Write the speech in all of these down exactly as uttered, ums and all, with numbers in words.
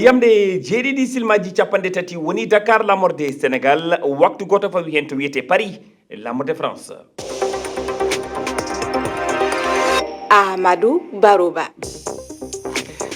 Jamɗe jeeɗiɗi silmaji capanɗe tati woni Dakar, lamorde Sénégal, waktu gooto fawi heen to wiyetee Paris, lamorde France. Amadou Barouba.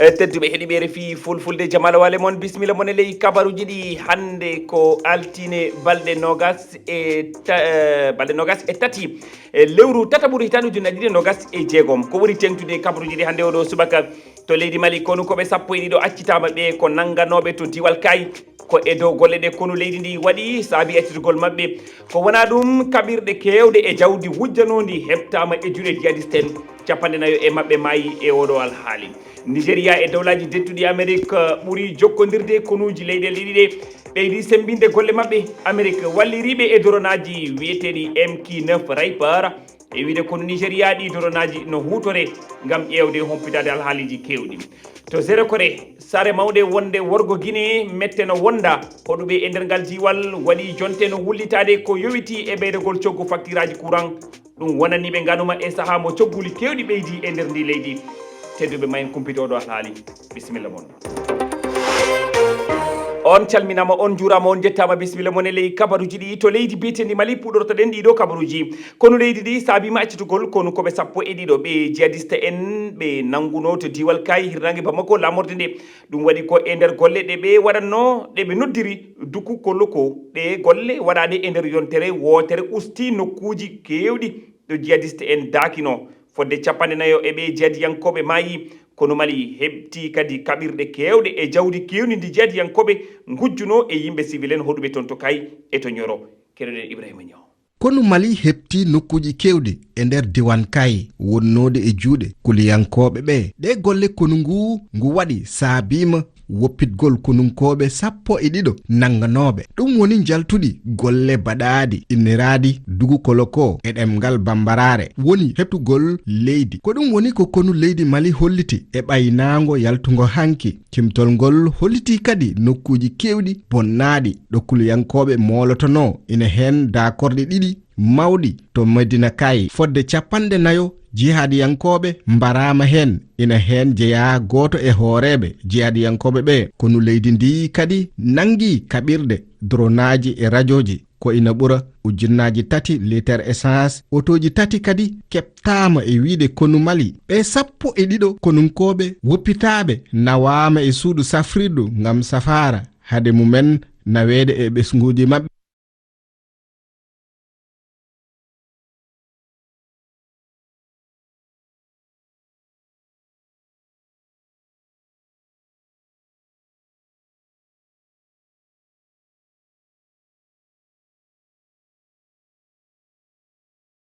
E tedduɓe heɗiɓe R F I Fulfulde, jamala wale mon, bisimilla mon e ley kabaruji ɗi hannde ko altine balɗe nogas e ta-, eh, balɗe nogas e tati e lewru tataɓuru hitaande ujunnaji ɗiɗi e nogas e jeegom. Ko ɓuri teŋtude kabaruji ɗi hannde oɗo subaka to leydi Mali, konu koɓe sappo e ɗiɗo accitaama ɓe ko nannganooɓe to diwal Kaayi. Ko e dow golle ɗe konu leydi ndi waɗi saabi accitugol maɓɓe. Ko wonaa ɗum, kaɓirɗe keewɗe e jawdi wujjanoondi heɓtaama e juuɗe jihadiste en. Capanɗe nayo e maɓɓe maayi e oɗo alhaali. Nigeriya e dowlaaji dentuɗi Amerik ɓuri jokkondirde konuuji leyɗeele ɗiɗi ɗe. Ɓeydi semmbinde golle maɓɓe. Amerik walliriiɓe e doronaaji wiyeteeɗi M Q neuf Reaper. E wiyde konu Nigeriya ɗi doronaaji no huutore ngam ƴeewde humpitaade alhaaliiji keewɗi. To Zéro Kore, saare mawɗe wonde worgo Gine mette no wonda. Hoɗuɓe e nder ngal diiwal waɗi jonte no wullitaade ko yowitii e ɓeydagol coggu faktiraaji kuran. Ɗum wonani ɓe nganuma e sahaa mo cogguli keewɗi ɓeydi e nder ndi leydi. Tedduɓe ma en kumpito ɗo alhaali. Bisimilla mon. On calminama, on juurama, on jettama, bisimilla mon e ley kabaruji ɗi to leydi biyetendi Mali. Puɗortoɗen ɗiɗo kabaruji. Konu leydi ndi saabima accitugol konu koɓe sappo e ɗiɗo ɓe jihadiste en ɓe nanguno to diiwal Kaayi, hirnaange Bamako, lamorde nde. Ɗum waɗi ko e nder golle ɗe ɓe waɗanno, ɗe ɓe noddiri duku koloko. Ɗe golle waɗaɗe e nder yontere wootere usti nokkuuji keewɗi ɗo jihadiste en daakino. Fodde capanɗe nayo e ɓe jihadiyankooɓe maayi, konu Mali heɓti kadi kaɓirɗe keewɗe e jawdi keewndi ndi jihadiyankooɓe ngujjuno e yimɓe civil en hoɗuɓe toon to Kaayi e to Nioro. Keɗoɗen Ibrahima Niang. Konu Mali heɓti nokkuuji keewɗi e nder diiwaan Kaayi wonnoode e juuɗe kuliyankooɓe ɓe. Ɗe golle konu ngu, ngu waɗi saabiima woppitgol konunkooɓe sappo e ɗiɗo nannganooɓe. Ɗum woni njaltuɗi golle baɗaaɗi inniraaɗi dugu koloko e ɗemngal bambaraare, woni heɓtugol leydi. Ko ɗum woni ko konu leydi Mali holliti e ɓaynaango yaltungo hanki. Cimtol ngol hollitii kadi nokkuuji keewɗi bonnaaɗi ɗo kuliyankooɓe moolotonoo, ina heen daakorɗe ɗiɗi mawɗi to Medina Kaayi. Fodde capanɗe nayo jihaadiyankooɓe mbaraama heen. Ina heen jeyaa gooto e hooreeɓe jihaadiyankooɓe ɓe. Konu leydi ndi kadi nanngi kaɓirɗe, dronaaji e rajooji ko ina ɓura ujunnaaji tati liitere essence. Otooji tati kadi keɓtaama e wiyde konu Mali. Ɓe sappo e ɗiɗo konunkooɓe woppitaaɓe nawaama e suudu safrirdu ngam safaara hade mumen naweede e ɓesnguuji maɓɓe.